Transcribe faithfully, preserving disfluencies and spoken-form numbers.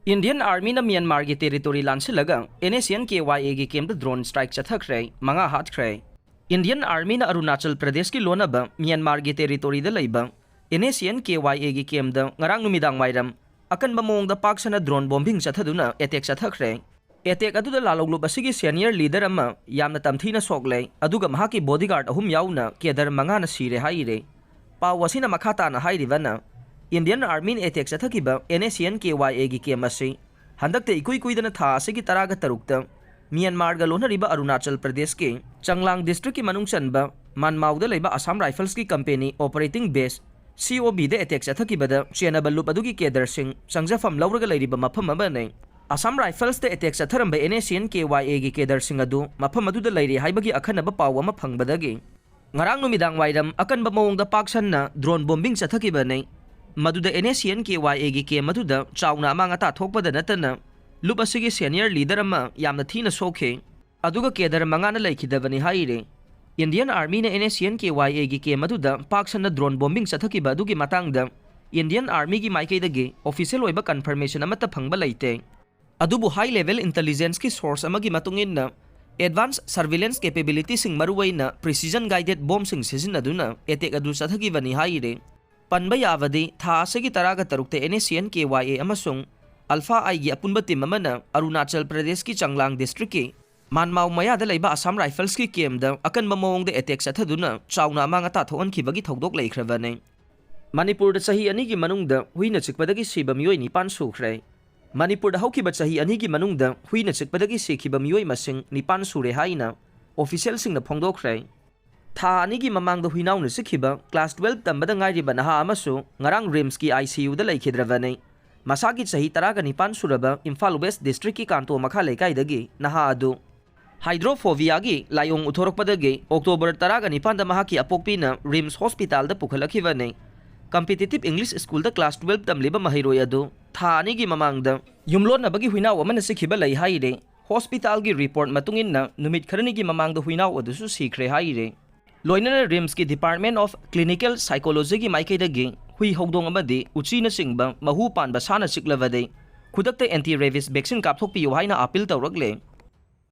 Indian Armyꯅ ꯃ꯭ꯌꯥꯟꯃꯥꯔꯒꯤ territory ꯂꯥꯟꯁꯤꯜꯂꯒ NSCN-KYAꯒꯤ campꯇ drone strike ꯆꯠꯊꯈ꯭ꯔꯦ, ꯃꯉꯥ ꯍꯥꯠꯈ꯭ꯔꯦ꯫ Indian Armyꯅ Arunachal ꯄ꯭ꯔꯗꯦꯁꯀꯤ ꯂꯣꯟꯅꯕ ꯃ꯭ꯌꯥꯟꯃꯥꯔꯒꯤ territoryꯗ ꯂꯩꯕ NSCN-KYAꯒꯤ campꯇ ꯉꯔꯥꯡ ꯅꯨꯃꯤꯗꯥꯡ ꯋꯥꯏꯔꯝ ꯑꯀꯟꯕ ꯃꯑꯣꯡꯗ ꯄꯥꯛ ꯁꯟꯅ drone bombing ꯆꯠꯊꯗꯨꯅ attack ꯆꯠꯊꯈ꯭ꯔꯦ꯫ Attack ꯑꯗꯨꯗ ꯂꯥꯜꯍꯧꯂꯨꯞ ꯑꯁꯤꯒꯤ senior leader ꯑꯃ, ꯌꯥꯝꯅ ꯇꯝꯊꯤꯅ ꯁꯣꯛꯂꯦ, ꯑꯗꯨꯒ ꯃꯍꯥꯛꯀꯤ bodyguard ꯑꯍꯨꯝ ꯌꯥꯎꯅ cadre ꯃꯉꯥꯅ ꯁꯤꯔꯦ ꯍꯥꯏꯔꯦ꯫ ꯄꯥꯎ ꯑꯁꯤꯅ ꯃꯈꯥ ꯇꯥꯅ ꯍꯥꯏꯔꯤꯕꯅ, Indian Armyꯅ attack ꯆꯠꯊꯈꯤꯕ NSCN-KYAꯒꯤ camp ꯑꯁꯤ ꯍꯟꯗꯛꯇ ꯏꯀꯨꯏ ꯀꯨꯏꯗꯅ ꯊꯥ ꯑꯁꯤꯒꯤ ꯇꯔꯥꯒ ꯇꯔꯨꯛꯇ ꯃ꯭ꯌꯥꯟꯃꯥꯔꯒ ꯂꯣꯟꯅꯔꯤꯕ ꯑꯔꯨꯅꯥꯆꯜ ꯄ꯭ꯔꯗꯦꯁꯀꯤ ꯆꯪꯂꯥꯡ districtꯀꯤ ꯃꯅꯨꯡ ꯆꯟꯕ ꯃꯥꯟꯃꯥꯎꯗ ꯂꯩꯕ Assam Riflesꯀꯤ company operating base, COBꯗ attack ꯆꯠꯊꯈꯤꯕꯗ ꯆꯦꯟꯅꯕ ꯂꯨꯞ ꯑꯗꯨꯒꯤ cadreꯁꯤꯡ ꯆꯪꯖꯐꯝ ꯂꯧꯔꯒ ꯂꯩꯔꯤꯕ ꯃꯐꯝ ꯑꯃꯅꯤ꯫ Assam Riflesꯇ attack ꯆꯠꯊꯔꯝꯕ NSCN-KYAꯒꯤ cadreꯁꯤꯡ ꯑꯗꯨ ꯃꯐꯝ ꯑꯗꯨꯗ ꯂꯩꯔꯤ ꯍꯥꯏꯕꯒꯤ ꯑꯈꯟꯅꯕ ꯄꯥꯎ ꯑꯃ ꯐꯪꯕꯗꯒꯤ ꯉꯔꯥꯡ ꯅꯨꯃꯤꯗꯥꯡ ꯋꯥꯏꯔꯝ ꯑꯀꯟꯕ ꯃꯑꯣꯡꯗ ꯄꯥꯛ ꯁꯟꯅ drone bombing ꯆꯠꯊꯈꯤꯕꯅꯤ꯫ ꯃꯗꯨꯗ NSCN-KYAꯒꯤ camp ꯑꯗꯨꯗ ꯆꯥꯎꯅ ꯑꯃꯥꯡ ꯑꯇꯥ ꯊꯣꯛꯄꯗ ꯅꯠꯇꯅ ꯂꯨꯞ ꯑꯁꯤꯒꯤ senior leader ꯑꯃ ꯌꯥꯝꯅ ꯊꯤꯅ ꯁꯣꯛꯈꯤ꯫ ꯑꯗꯨꯒ cadre ꯃꯉꯥꯅ ꯂꯩꯈꯤꯗꯕꯅꯤ ꯍꯥꯏꯔꯤ꯫ Indian Armyꯅ NSCN-KYAꯒꯤ camp ꯑꯗꯨꯗ ꯄꯥꯛ ꯁꯟꯅ drone bombing ꯆꯠꯊꯈꯤꯕ ꯑꯗꯨꯒꯤ ꯃꯇꯥꯡꯗ Indian Armyꯒꯤ ꯃꯥꯏꯀꯩꯗꯒꯤ official ꯑꯣꯏꯕ confirmation ꯑꯃꯠꯇ ꯐꯪꯕ ꯂꯩꯇꯦ꯫ ꯑꯗꯨꯕꯨ high level intelligenceꯀꯤ source ꯑꯃꯒꯤ ꯃꯇꯨꯡ ꯏꯟꯅ, advanced surveillance capabilityꯁꯤꯡ, ꯃꯔꯨꯑꯣꯏꯅ precision guided bombꯁꯤꯡ ꯁꯤꯖꯤꯟꯅꯗꯨꯅ attack ꯑꯗꯨ ꯆꯠꯊꯈꯤꯕꯅꯤ ꯍꯥꯏꯔꯤ꯫ ꯄꯟꯕ ꯌꯥꯕꯗꯤ, ꯊꯥ ꯑꯁꯤꯒꯤ ꯇꯔꯥꯒ ꯇꯔꯨꯛꯇ NSCN-KYA ꯑꯃꯁꯨꯡ Alpha Iꯒꯤ ꯑꯄꯨꯟꯕ team ꯑꯃꯅ ꯑꯔꯨꯅꯥꯆꯜ ꯄ꯭ꯔꯗꯦꯁꯀꯤ ꯆꯪꯂꯥꯡ districtꯀꯤ ꯃꯥꯟꯃꯥꯎ ꯃꯌꯥꯗ ꯂꯩꯕ Assam Riflesꯀꯤ campꯇ ꯑꯀꯟꯕ ꯃꯑꯣꯡꯗ attack ꯆꯠꯊꯗꯨꯅ ꯆꯥꯎꯅ ꯑꯃꯥꯡ ꯑꯇꯥ ꯊꯣꯛꯍꯟꯈꯤꯕꯒꯤ ꯊꯧꯗꯣꯛ ꯂꯩꯈ꯭ꯔꯕꯅꯤ꯫ ꯃꯅꯤꯄꯨꯔꯗ ꯆꯍꯤ ꯑꯅꯤꯒꯤ ꯃꯅꯨꯡꯗ ꯍꯨꯏꯅ ꯆꯤꯛꯄꯗꯒꯤ ꯁꯤꯕ ꯃꯤꯑꯣꯏ ꯅꯤꯄꯥꯟ ꯁꯨꯈ꯭ꯔꯦ꯫ ꯃꯅꯤꯄꯨꯔꯗ ꯍꯧꯈꯤꯕ ꯆꯍꯤ ꯑꯅꯤꯒꯤ ꯃꯅꯨꯡꯗ ꯍꯨꯏꯅ ꯆꯤꯛꯄꯗꯒꯤ ꯁꯤꯈꯤꯕ ꯃꯤꯑꯣꯏ ꯃꯁꯤꯡ ꯅꯤꯄꯥꯟ ꯁꯨꯔꯦ ꯍꯥꯏꯅ officialꯁꯤꯡꯅ ꯐꯣꯡꯗꯣꯛꯈ꯭ꯔꯦ꯫ ꯊꯥ ꯑꯅꯤꯒꯤ ꯃꯃꯥꯡꯗ ꯍꯨꯏꯅꯥꯎꯅ ꯆꯤꯛꯈꯤꯕ class twelve ꯇꯝꯕꯗ ꯉꯥꯏꯔꯤꯕ ꯅꯍꯥ ꯑꯃꯁꯨ ꯉꯔꯥꯡ RIMSꯀꯤ ICUꯗ ꯂꯩꯈꯤꯗ꯭ꯔꯕꯅꯤ꯫ ꯃꯁꯥꯒꯤ ꯆꯍꯤ ꯇꯔꯥꯒ ꯅꯤꯄꯥꯟ ꯁꯨꯔꯕ ꯏꯝꯐꯥꯜ West districtꯀꯤ ꯀꯥꯟꯇꯣ ꯃꯈꯥ ꯂꯩꯀꯥꯏꯗꯒꯤ ꯅꯍꯥ ꯑꯗꯨ hydrophobiaꯒꯤ ꯂꯥꯏꯑꯣꯡ ꯎꯠꯊꯣꯔꯛꯄꯗꯒꯤ October ꯇꯔꯥꯒ ꯅꯤꯄꯥꯟꯗ ꯃꯍꯥꯛꯀꯤ ꯑꯄꯣꯛꯄꯤꯅ RIMS hospitalꯗ ꯄꯨꯈꯠꯂꯛꯈꯤꯕꯅꯤ꯫ Competitive English Schoolꯗ class twelve ꯇꯝꯂꯤꯕ ꯃꯍꯩꯔꯣꯏ ꯑꯗꯨ ꯊꯥ ꯑꯅꯤꯒꯤ ꯃꯃꯥꯡꯗ ꯌꯨꯝꯂꯣꯟꯅꯕꯒꯤ ꯍꯨꯏꯅꯥꯎ ꯑꯃꯅ ꯆꯤꯛꯈꯤꯕ ꯂꯩ ꯍꯥꯏꯔꯤ꯫ Hospitalꯒꯤ report ꯃꯇꯨꯡ ꯏꯟꯅ, ꯅꯨꯃꯤꯠ ꯈꯔꯅꯤꯒꯤ ꯃꯃꯥꯡꯗ ꯍꯨꯏꯅꯥꯎ ꯑꯗꯨꯁꯨ ꯁꯤꯈ꯭ꯔꯦ ꯍꯥꯏꯔꯤ꯫ ꯂꯣꯏꯅꯅ RIMSꯀꯤ Department of Clinical Psychologyꯒꯤ ꯃꯥꯏꯀꯩꯗꯒꯤ ꯍꯨꯏ, ꯍꯧꯗꯣꯡ ꯑꯃꯗꯤ ꯎꯆꯤꯅꯆꯤꯡꯕ ꯃꯍꯨ ꯄꯥꯟꯕ ꯁꯥꯅ ꯆꯤꯛꯂꯕꯗꯤ ꯈꯨꯗꯛꯇ ꯑꯦꯟꯇꯤ ꯔꯦꯕꯤꯁ ꯚꯦꯛꯁꯤꯟ ꯀꯥꯞꯊꯣꯛꯄꯤꯌꯨ ꯍꯥꯏꯅ ꯑꯥꯄꯤꯜ ꯇꯧꯔꯛꯂꯦ꯫